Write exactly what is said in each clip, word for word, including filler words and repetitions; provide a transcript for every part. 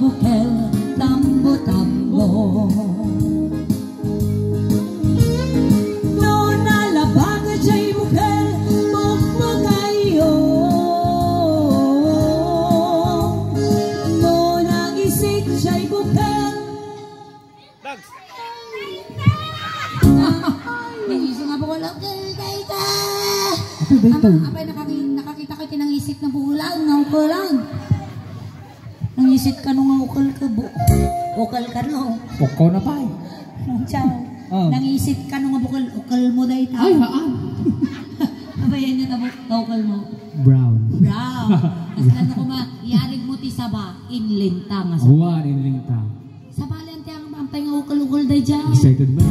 Bukel, tambo-tambo. No nalabag jay bukel, bukbukayo. No nangisit jay bukel. May isu nga bukel, okay, okay, okay. Apay, daytoy. Apay, nakaki-, nakakita kayo ti nangisit nga bukel, nga bukel. Nangisit kano nga ukel ka bu-, ukel kano? Ukaw na pay. Ciao. Oh. Nangisit kano nga bukel, ukel mo dayta. Ay, haan. Abayan niya tabo, ukel mo. Brown. Brown. Tapos ano ko ma, iyarig mo ti saba, inlinta nga saba. Awan, inlinta. Sabali, anti ang ampay nga ukel-ukel dayta. Excited ba?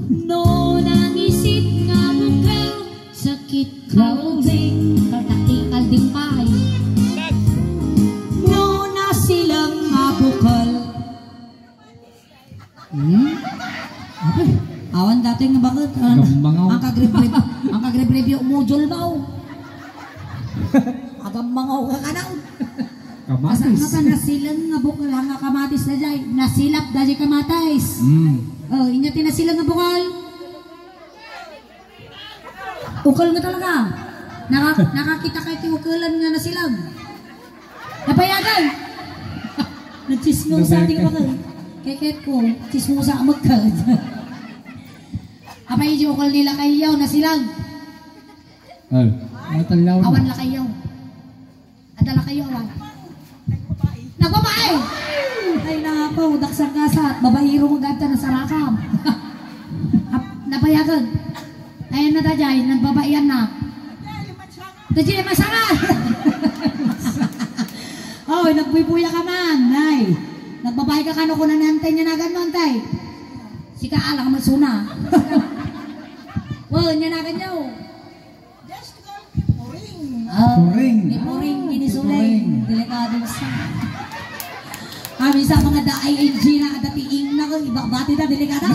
No nangisit nga bukel, sakit kalding, kaltaki kalding pay. No nasilang nga bukel. Hmm? Apay. Awan dati nga bakit? Ang, gammangaw. Ang kagribrib-, ang kagribribyo module ba? Agammangaw ka kanaw. Kamatis. Asa, asa nasilang nga bukel nga kamatis na jay? Nasilap da jay kamatis. Mm. Oh, inya ti nasilang nga bukel. Ukel nga talaga. Naka-, nakakita kayo ti ukelan nga nasilang? Napayagan. Nagchismosa ti bakal. Keket ko, chismosa magkal. Apay, di ukel nila kayo, nasilang. Ay, matalaw. Awan la kayo. Adala kayo, awan. Nagbabae! Ay, nako, daksak nga sa babaero mo ganta na sarakam. Ap-, napayagan. Ayan na, dajay, nagbabaian na. Dajay, masara! Oh, nagbuybuya ka man, nay. Nagbabae ka kano ko na nantay niya nagan mo, antay. Sika, alang mo suna. Well, niya nagan niya, oh. Puring. Ah, puring. Ni puring, ah, ni puring. Delikado sa. Kami sa mga da-, I N G na, dati ing na ko, ibabati na, delikado.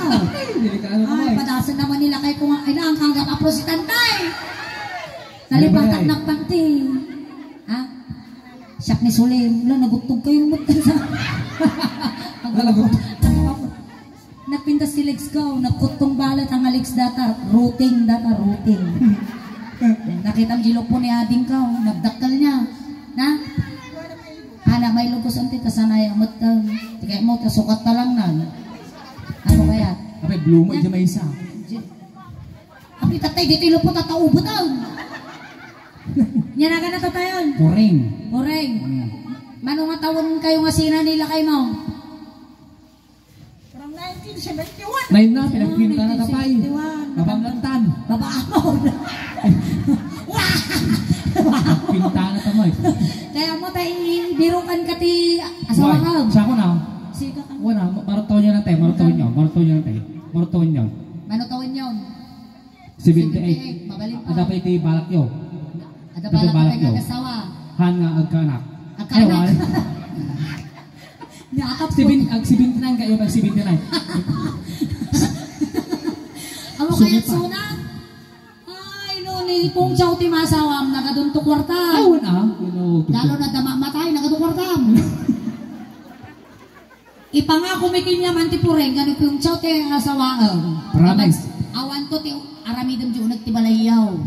Delikado. Ay, padasan naman nila kay kung, ay na, ang kanggap aprositantay. Nalipatak na panty. Ha? Siyak ni Sulim. Wala, nagutog kayo, umot ka sa. Wala, nagutog. Nagpintas ti legs ko, nagkuttong balet ang legs data, rooting data, rooting. Nakita mo gilupo ni ading ko, nagdakkel niya. Na? Ana, may lugos ang tita, sanay ang matang. Tigay mo, ta sukat ta lang nan. Ano kaya? Ape, blue mo, di may isa. Ape, tatay, dito ilupo, tataubo daw. Yan, aga na to tayo. Puring. Puring. Mm. Mano nga taon kayo nga sina nila kayo mo? From nineteen seventy-one. Nain na, pinagpinta na tapay. Nineteen seventy-one. Mapamlantan. Babaamon. Wah! Pinta na tamoy. Kaya mo tayo, birukan ka ti asawa ka. Why? Siya ko na. Sige ka. Wala, ma-, maruto niya na tayo, maruto niya, maruto niya na tayo. Maruto niya. Maruto niya. Seventy-eight. Seventy-eight, mabalin pa. Ada pa iti balak yo. Ada balak yo. Iti balak yo. Iti asawa. Han nga agkaanak. Agkaanak. Ay, wala. Niakap ko. Seven-, ag seventy-nine kayo, ag seventy-nine. Amo kaya suna? Ay, no, ni Pungjaw ti masawam, nagadunto kwarta. Ay, wala. Lalo na dama matay, nagadunto kwarta. Ipangako mi kenkuana ti puring, nga ni Pungjaw ti asawaem. Promise. Awan to ti aramidem di uneg ti balayyo.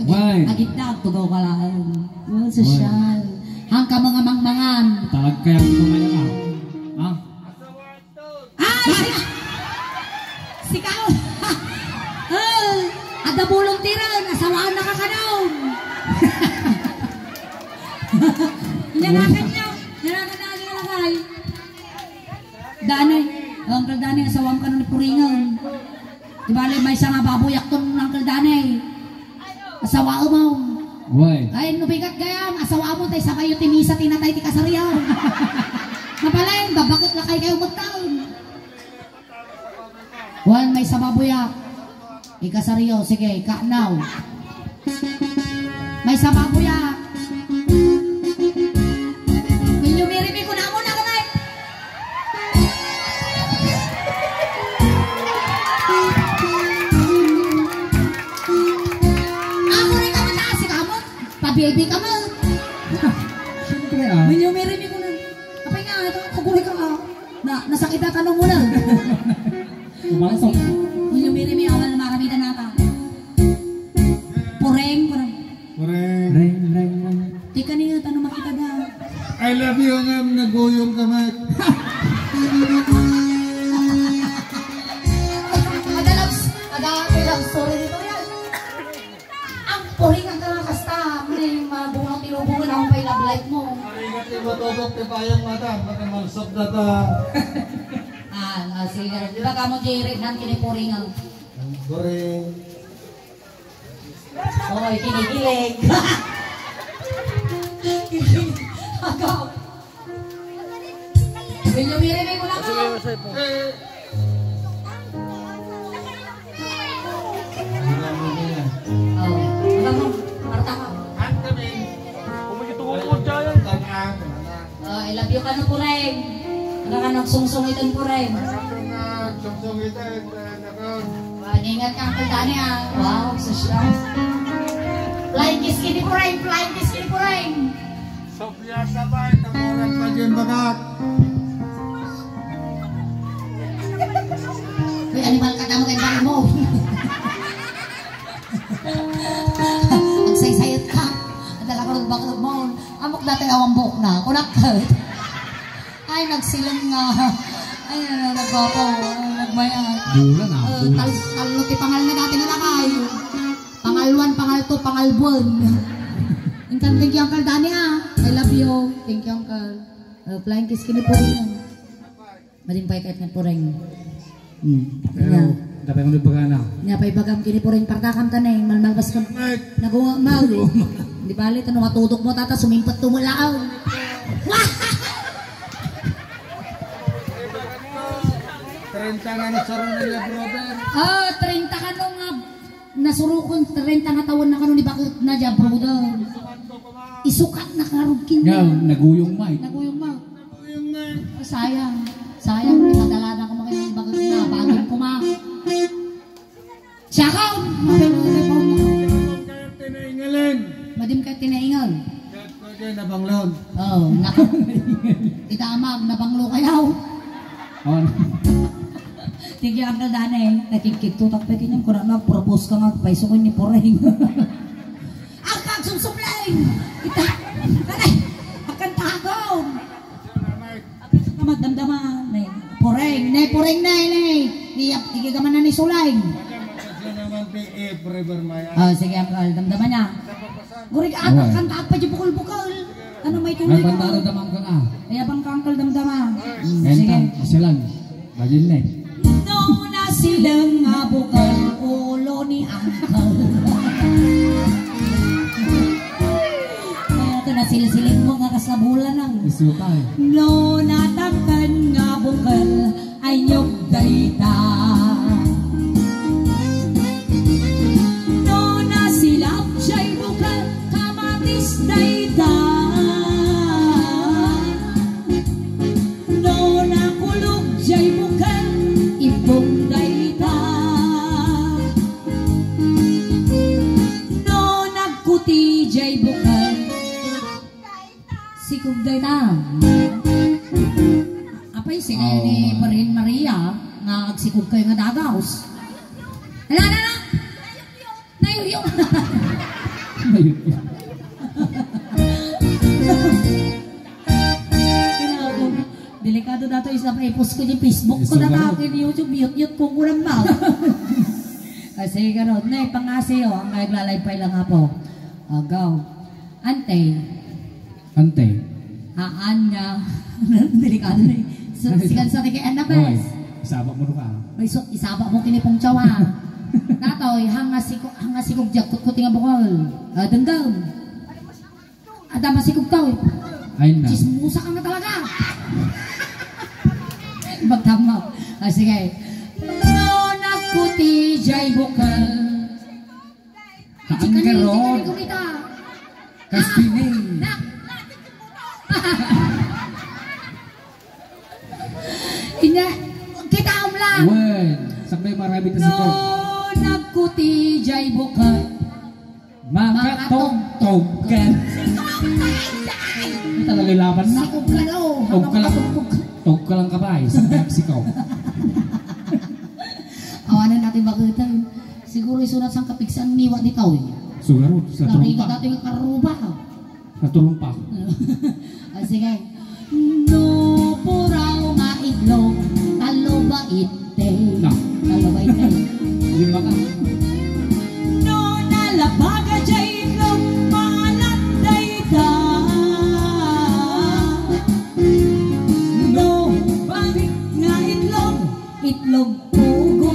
Why? Agidda, agtugaw ka laeng. Well, sosyal. Why? Hangka mga mangmangan. Talag kaya ang mga ka. Ha? Ay! Sika! Oh! Ada volunteeran, asawaan na ka kanon. Nyanakan niyo. Nyanakan na ang ilagay. Danay, Uncle Danay, asawam kano ni puringen. Di bale, maysa nga baboyak ton, Uncle Danay. Asawaem mo. Why? Ay, no bigat gayam, asawaem mo, tay sabay ti misa, tinatay ti kasariyo. Mapalain, babakit lakay kayo magtaon. Wan, maysa baboyak. Ikasariyo, sige, ikanaw. Maysa baboyak. Inyo mirimi ko na muna, kamay. Ako rin ka mataas, ikaw mo. Pa-baby ka mo. Siyempre, ah. Inyo mirimi ko na. Apay nga, ito. Paguli ka, ah. Na, nasakit na tanong mo na. Umatok. Uy, umirimi, awan na maramidan nata. Pureng, pureng. Pureng. Reng, reng, reng. Di ka niya, tanong makita da. I love you, ngem naguyong ka, Mike. Ada love, ada love story dito yan. Ang puring ang kasta, may mabunga tinubungan akong pay love life mo. Arigat yung matubok, ti bayang mata, pati malsok na ta. Ah, ah, sige. Baka mo, Jerry, nang kinipuring ang Boring. Oy, kinikilig. Agaw. Wilyo, mire, may kulang ka. Eh. Ano mo niya? Oh, ano mo? Parta ka. Ang kami. Kumuha ito ko po dyan. Tama. Oh, I love you kano, Pureng. Ano ka nagsungsong iton, Pureng? Ano ka nagsungsong iton, eh, nakon? Wow, ingat ka, Uncle Danny, ah. Wow, sosyal. Flying kiss kini, Pureng. Flying kiss kini, Pureng. Sofia Sabay, Tamuran pa dyan, bagak. Uy, animal ka, tamo kay baril mo. Agsaysayat ka. Ang talaga ng bakit mo. Amok dati awang buhok na. Kunak ka. Ay, nagsilang nga. Ay, ano, nagwapo. Ay, nagmayat. Bulan, ah, Eh, bulan. tal-, talo ti pangal na dati nga lakay. Pangal one, pangal two, pangal one. Inkan, thank you, Uncle Danny, ah. I love you. Thank you, Uncle. Uh, flying kiss kini po rin. Madimpay ket nga pureng. Hmm. Pero, Nya. Dapay mo di bagana. Nya, pay bagam kini pureng partakam ta neng, malmalbas ka. Mike. Nagunga, mag. Nagunga. Di bali, tanong matudok mo, tata, sumimpet to mo laang. Treinta na nasaro na niya, brother. Ah, treinta ka nung, ah, nasurukon, treinta nga taon na kano ni bakit na dya, brother. Isukat na karugkin Nga, niya. Naguyong, Mike. Naguyong, Mike. Sayang. Sayang, ipadala na ko mga ibang na, bagong kuma. Siya ka! Madim ka tinaingalan. Madim ka tinaingal. Kaya nabanglon. Oh, naka. Ita amag, nabanglo kayaw. Oh. Thank you, Uncle Danny. Nakikiktutak pa kanyang kurang na, propose ka nga, paiso ko ni Poreng. Ang kagsumsumleng! Ita, aray, ang kantahagom! Ang kagsumsumleng, damdama, ne, pureng, ne, pureng, ne, ne. Iyap, igigaman na ni Suleng. Madam, ang kagsumsumleng, eh, forever maya. Oh, sige, uncle, damdama niya. Gurig, ah, Awan. Kanta pa di bukol-bukol. Ano may tuloy Ay, ka? Banda na damang ka nga. Ay, abang ka, uncle, damdama. Mm, sige. Enta, silang. Bagil na eh. No, nasilang nga bukal ulo ni Uncle. Kaya ito, nasilsiling mo nga kasabulan ang Isuka eh. No, natangkan nga bukal, ay nyog dayta. No, nasilap jay bukal, kamatis dayta. No nakulog jay bukal, ibbong dayta. No nagkuti jay bukal, sikog dayta. Apay, sino ni Aw. Barin Maria nga agsikog kayo nga dagaws? Ala, ala, ala! Nayuyok. Nayuyok. Grabe. Delikado dato isla pa i-post ko di Facebook ko Isu na ka tao na. Kin YouTube, yut-yut ko kulang ba? Kasi karon, na ipangasi, oh, ang naglalay pa ilang apo. Agaw. Ante. Ante. Haan nga. Delikado na eh. So, Ay, sikan sa tingin, ano, Oy, bes? Isaba mo ka. May so, isaba mo kini pong tsawa. Natoy, hanga siko, hanga sikog diak kutkuti nga bukol. Ah, denggem. Ada masikog tao eh. Ay, na. Chismosa ka na talaga. Ibagtama. Ah, sige. No, nagkuti jay bukal. Haan ka ron. Kumita. Kastini. Inya, kita umla. Wen, sakbay marami ta No, sikog. Nagkuti jay bukal. Makatugtog ka. Sikog ka, ay! Talaga laban na. Sikog ka, no? Tugtog ka lang. Ano ka tugtog? Kalang kabay sa Mexico. Awanan natin bakit. Siguro isunat sang kapigsan niwa di tao. Siguro, sa Lagi trompa. Ka dati yung karuba. Sa trompa. Ah, sige. No puraw nga itlog, talo ba ite? Na. Talo ba ite? Lima ka. No nalabaga jay itlog, malanday ta. No bangking nga itlog, itlog pugo.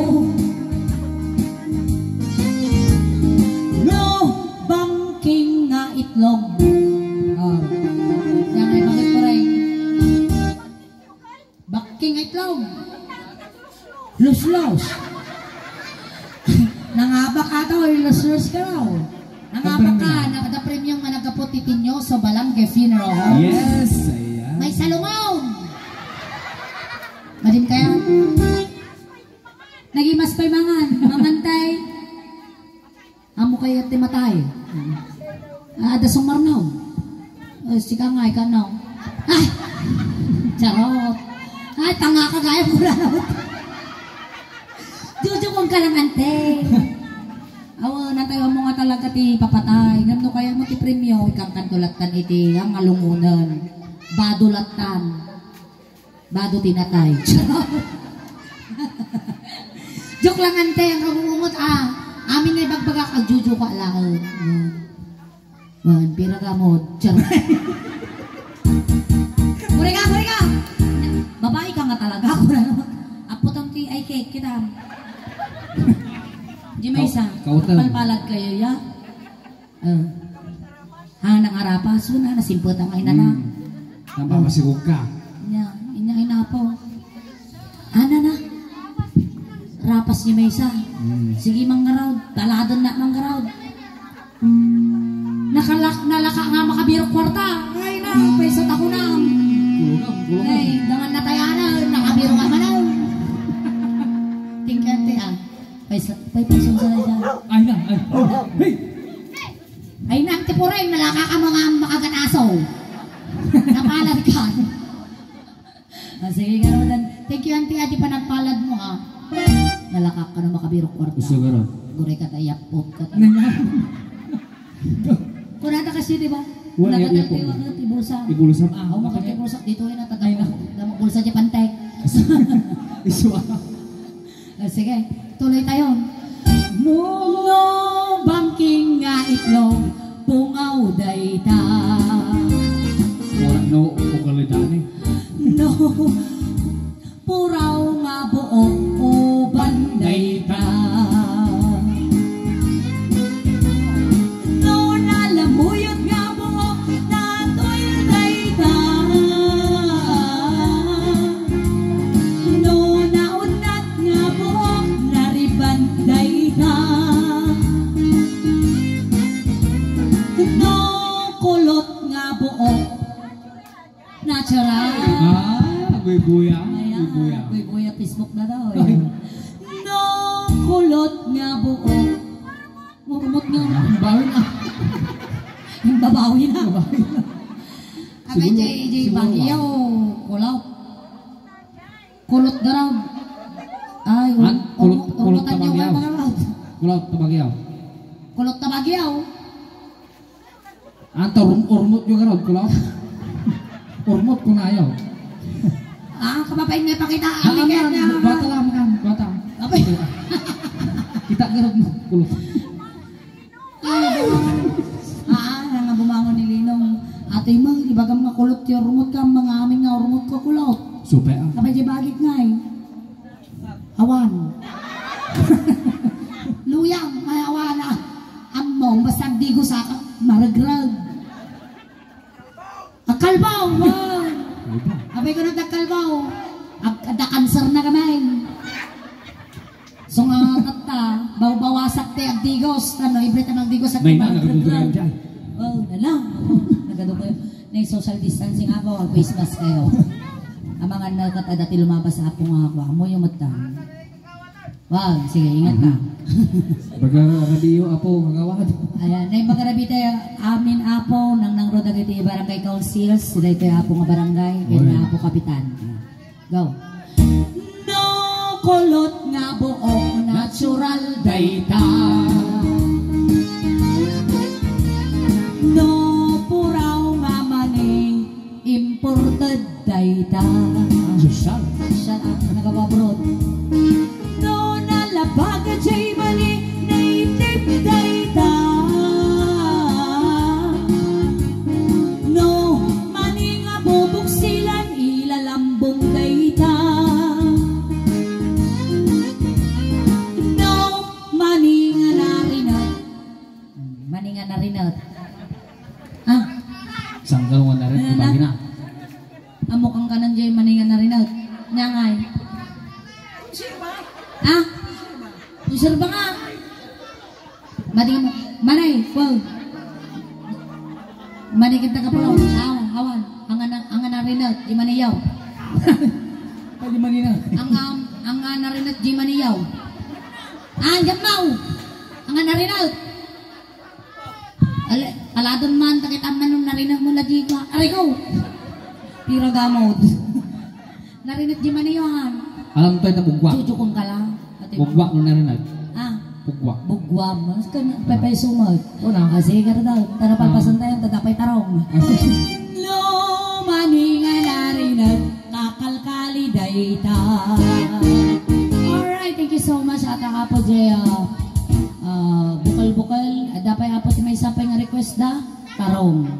No bangking nga itlog. Oh. Yan ay bakit ko rin. Bangking nga itlog. Luslos. Nangabak ato, luslos ka raw. Nangabak ka, Kapremyo. Nakada premium nga nagkapot ti Tinioso Balangge Funeral Home. Yes, ayan. May salungaw. Madim kaya? Nagimas pa'y mangan. Mamantay. Amo kayo ti matay. Ah, ada sumarnaw. Eh, sika nga, ikaw, no? Ay! Charot! Ay, tanga ka, gaya ko na. Jujukon ka lang, ante. Awa, natayo mo nga talaga ti papatay. Ngem no kaya mo ti premio, ikangkan ko lattan iti, ang alungunan. Bado lattan. Bado ti natay. Joke lang, ante, ang kagungungot, ah. Amin nga ibagbagak, agjujuka laeng. Yan. Wan, pira ka mod. Charot. Kuri ka, kuri ka! Babae ka nga talaga, kura naman. Aputan ti ay cake, kita. Di may Kau-, isa. Kautan. Palpalad kayo, ya? Ah. Ha, nangarapas, wala, nasimputan nga inana. Hmm. Napapasigog ka. Inya, inya, inapo. Ana na. Rapas ni maysa. Hmm. Sige, manggaraw. Taladon na, manggaraw. Nakalak, nalaka nga makabiro kwarta. Ay na, paysa ta kunam. Kulunam, kulunam. Ay, dangan na tayanan, nakabiro ka man. Tingkante, ah. Paysa, pay, paysa, paysa. Ay na, ay. Hey! Ay, nang ti Pureng, nalaka ka mga makagataso. Napalad ka. Ah, sige, karudan. Thank you, Auntie Adi, panagpalad mo, ha. Nalaka ka na makabiro kwarta. Gusto ka ron? Gure ka, tayapot ka. Nanya. Kunata kasi, di ba? Wala, Nakatal iya po. Tayo ang ibulsa. Ibulsa. Ah, oh, makati ibulsa. Dito yun, taga Ay, na. Damo bulsa di pantek. Iswa. Ah, sige, tuloy tayo. No, no, bangking nga itlog, pungaw dayta. Wala, no, ukalidani. No, puraw nga buok, uban dayta. No, nalamuyot nga buok, natoy dayta. No, naunnat nga buok, nariban dayta. No, kulot nga buok, natural. Ah, guyguya. Ayan, guyguya. Guyguya, Facebook na daw, eh. Ay. No, kulot nga buok. Urmot nga. Bawi na. Yung babawi na. Babawi na. Abay, Siguro, J J siguro Baguio, lang. Kulot. Kulot daw. Ay, ur-, Ah, kulot, urmot, kulot urmotan niyo tabagyaw. Kayo, mga lods. Kulot tabagyaw. Kulot tabagyaw. Anta, urm-, urmot yung garod, kulot. Urmot ko na ayaw. Ah, kapapain nga pakita. Ah, Ang likat nga, na. Bata lang, kan, bata. Abay. Kita garod mo, kulot. Ay, bumangon. Ah, nga bumangon ni Linong. Ate mo, ibagam nga kulot yung urmot ka, mga amin nga urmot ko kulot. Supe, ah. Abay, di bagit nga eh. Awan. Luyang, ay awan ah. Ammong, basta agdigo sa ka, maregreg. Agkalbaw, wow. Kalbaw. Abay ko nagdagkalbaw. Ag-, da cancer na kami. So nga tatta, bawbawasak ti agdigos. Ano, ibre ta magdigos at Nay, na, maregreg. Nagdugay dyan. Oh, nala. Nagdugay. Nay social distancing ako, face mask kayo. Amangan na kat adati lumabas apo nga ako. Amo yung mata. Wow, sige, ingat ka. Mhm. Baga radio, apo, kagawad. Ayan, nay magarabi tayo, amin apo, nang nangro dagiti barangay councils, daytoy apo nga barangay, kaya Oy. Nga apo kapitan. Go. No kulot nga buok, natural dayta. No puraw nga mani, imported dayta. Diyosan. Shut up, nagababrot. No nalabag jay mani, native dayta. No mani nga bubuksilan, ilalambong dayta. No mani nga narinet. Mani nga narinet. Ah. Sangkal nga narinet, Ano? Bagina. Amo kang kanan jay mani nga narinet. Nyangay. Ah? Serba nga. Madi mo. Manay, wow. Mani kita ka pala. Aw, awan. Ang ana, ang ana rinat, di maniyaw. Ay, di manina. Ang, am, ang ana rinat, di maniyaw. Ah, diyan mo. Ang ana rinat. Ale, aladon man, takit man nung narinak mo lagi ka. Aray ko! Pira gamot. Narinak di maniyaw, han. Alam tayo na bugwa. Chuchukong ka lang. Ate. Bugwa no narinak. Ah. Bugwa. Bugwa, mas ka na, pepay sumag. Una. Ah, sige, daw. Tara, palpasan tayo, tatapay tarong. Ah. No mani nga narinak, kakalkali dayta. Alright, thank you so much, Ata Apo Jay, ah, ah, bukal-bukal. Adda pay, Apo, ti maysa pay nga request da. Tarong.